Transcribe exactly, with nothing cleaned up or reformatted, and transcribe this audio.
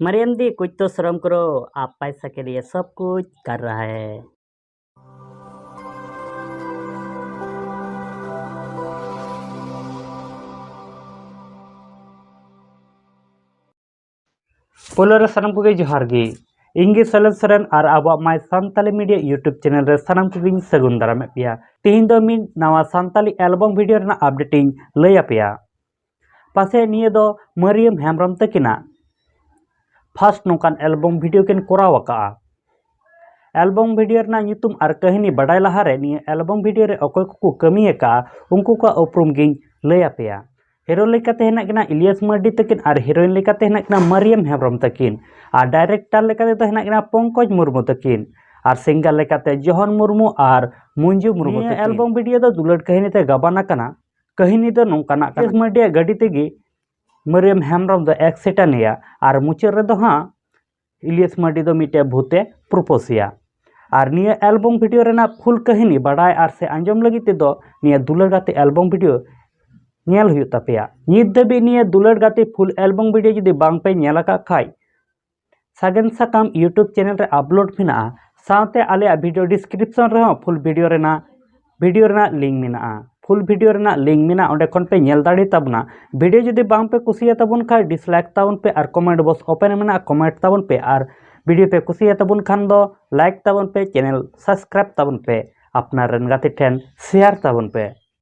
मरियम दी, कुछ तो शर्म करो, आप पैसा के लिए सब कुछ कर रहा है। ᱯᱳᱭᱞᱳ ᱨᱮ ᱥᱟᱱᱟᱢ ᱠᱚᱜᱮ ᱡᱚᱦᱟᱨ ᱜᱮ᱾ ᱤᱧ ᱜᱮ ᱥᱚᱭᱞᱮᱱ ᱥᱚᱨᱮᱱ ᱟᱨ ᱟᱵᱚᱣᱟᱜ My Santali Media YouTube channel ᱨᱮ ᱥᱟᱱᱟᱢ ᱠᱚᱜᱮᱧ ᱥᱟᱹᱜᱩᱱ ᱫᱟᱨᱟᱢᱮᱫ ᱯᱮᱭᱟ᱾ ᱛᱮᱦᱮᱧ ᱫᱚ ᱢᱤᱫ ᱱᱟᱣᱟ ᱥᱟᱱᱛᱟᱞᱤ album video ᱨᱮᱱᱟᱜ update ᱤᱧ ᱞᱟᱹᱭ ᱟᱯᱮᱭᱟ᱾ ᱯᱟᱥᱮᱡ ᱱᱤᱭᱟᱹ ᱫᱚ ᱢᱟᱨᱤᱭᱟᱢ ᱦᱮᱢᱵᱨᱚᱢ ᱛᱟᱹᱠᱤᱱᱟᱜ first ᱱᱚᱝᱠᱟᱱ album video ᱠᱤᱱ ᱠᱚᱨᱟᱣ ᱟᱠᱟᱫᱼᱟ᱾ Album video ᱨᱮᱱᱟᱜ ᱧᱩᱛᱩᱢ ᱟᱨ ᱠᱟᱹᱦᱱᱤ ᱵᱟᱰᱟᱭ ᱞᱟᱦᱟᱨᱮ ᱱᱤᱭᱟᱹ album video ᱨᱮ ᱚᱠᱚᱭ ᱠᱚᱠᱚ ᱠᱟᱹᱢᱤ ᱟᱠᱟᱫᱼᱟ, ᱩᱱᱠᱩ ᱠᱚᱣᱟᱜ ᱩᱯᱨᱩᱢ ᱜᱤᱧ ᱞᱟᱹᱭ ᱟᱯᱮᱭᱟ᱾ Hero ᱞᱮᱠᱟᱛᱮ ᱦᱮᱱᱟᱜ ᱠᱤᱱᱟ ᱤᱞᱤᱭᱟᱥ ᱢᱟᱨᱰᱤ ᱛᱟᱹᱠᱤᱱ ᱟᱨ heroine ᱞᱮᱠᱟᱛᱮ ᱦᱮᱱᱟᱜ ᱠᱤᱱᱟ ᱢᱟᱨᱤᱭᱟᱢ ᱦᱮᱢᱵᱨᱚᱢ ᱛᱟᱹᱠᱤᱱ ᱟᱨ director ᱞᱮᱠᱟ ᱛᱮᱫᱚ ᱦᱮᱱᱟᱜ ᱠᱤᱱᱟ ᱯᱚᱝᱠᱚᱡᱽ ᱢᱩᱨᱢᱩ ᱛᱟᱹᱠᱤᱱ ᱟᱨ singer ᱞᱮᱠᱟᱛᱮ ᱡᱚᱦᱚᱱ ᱢᱩᱨᱢᱩ ᱟᱨ ᱢᱚᱧᱡᱩ ᱢᱩᱨᱢᱩ ᱱᱤᱭᱟᱹ ᱛᱟᱹᱠᱤᱱ᱾ Album video ᱫᱚ ᱫᱩᱞᱟᱹᱲ ᱠᱟᱹᱦᱱᱤ ᱛᱮ ᱜᱟᱵᱟᱱ ᱟᱠᱟᱱᱟ᱾ ᱠᱟᱹᱦᱱᱤ ᱫᱚ ᱱᱚᱝᱠᱟᱱᱟᱜ ᱠᱟᱱᱟ, ᱤᱞᱤᱭᱟᱥ ᱢᱟᱨᱰᱤᱭᱟᱜ ᱜᱟᱹᱰᱤ ᱛᱮᱜᱮ ᱢᱟᱨᱤᱭᱟᱢ ᱦᱮᱢᱵᱨᱚᱢ ᱫᱚ accident ᱮᱭᱟ ᱟᱨ ᱢᱩᱪᱟᱹᱫ ᱨᱮᱫᱚ ᱦᱟᱸᱜ ᱤᱞᱤᱭᱟᱥ ᱢᱟᱨᱰᱤ ᱫᱚ ᱢᱤᱫᱴᱮᱡ ᱵᱷᱩᱛᱮ propose ᱮᱭᱟ᱾ ᱟᱨ ᱱᱤᱭᱟᱹ album video ᱨᱮᱱᱟᱜ full ᱠᱟᱹᱦᱱᱤ ᱵᱟᱰᱟᱭ ᱟᱨ ᱥᱮ ᱟᱸᱡᱚᱢ ᱞᱟᱹᱜᱤᱫ ᱛᱮᱫᱚ ᱱᱤᱭᱟᱹ ᱫᱩᱞᱟᱹᱲ ᱜᱟᱛᱮ album video ᱧᱮᱞ ᱦᱩᱭᱩᱜ ᱛᱟᱯᱮᱭᱟ᱾ ᱱᱤᱛ ᱫᱷᱟᱹᱵᱤᱡ ᱱᱤᱭᱟᱹ ᱫᱩᱞᱟᱹᱲ ᱜᱟᱛᱮ full album video ᱡᱩᱫᱤ ᱵᱟᱝ ᱯᱮ ᱧᱮᱞ ᱟᱠᱟᱫ ᱠᱷᱟᱡ, ᱥᱟᱜᱮᱱ ᱥᱟᱠᱟᱢ YouTube channel ᱨᱮ upload ᱢᱮᱱᱟᱜᱼᱟ, ᱥᱟᱶᱛᱮ ᱟᱞᱮᱭᱟᱜ video description ᱨᱮᱦᱚᱸ full video ᱨᱮᱱᱟᱜ video ᱨᱮᱱᱟᱜ link ᱢᱮᱱᱟᱜᱼᱟ᱾ Full video ᱨᱮᱱᱟᱜ link ᱢᱮᱱᱟᱜᱼᱟ, ᱚᱸᱰᱮ ᱠᱷᱚᱱ ᱯᱮ ᱧᱮᱞ ᱫᱟᱲᱮ ᱛᱟᱵᱚᱱᱟ᱾ Video ᱡᱩᱫᱤ ᱵᱟᱝ ᱯᱮ ᱠᱩᱥᱤᱭᱟᱜ ᱛᱟᱵᱚᱱ ᱠᱷᱟᱡ dislike ᱛᱟᱵᱚᱱ ᱯᱮ ᱟᱨ comment box open ᱢᱮᱱᱟᱜᱼᱟ, comment ᱛᱟᱵᱚᱱ ᱯᱮ ᱟᱨ video ᱯᱮ ᱠᱩᱥᱤᱭᱟᱜ ᱛᱟᱵᱚᱱ ᱠᱷᱟᱱ ᱫᱚ like ᱛᱟᱵᱚᱱ ᱯᱮ, channel subscribe ᱛᱟᱵᱚᱱ ᱯᱮ, ᱟᱯᱱᱟᱨ ᱨᱮᱱ ᱜᱟᱛᱮ ᱴᱷᱮᱱ share ᱛᱟᱵᱚᱱ ᱯᱮ᱾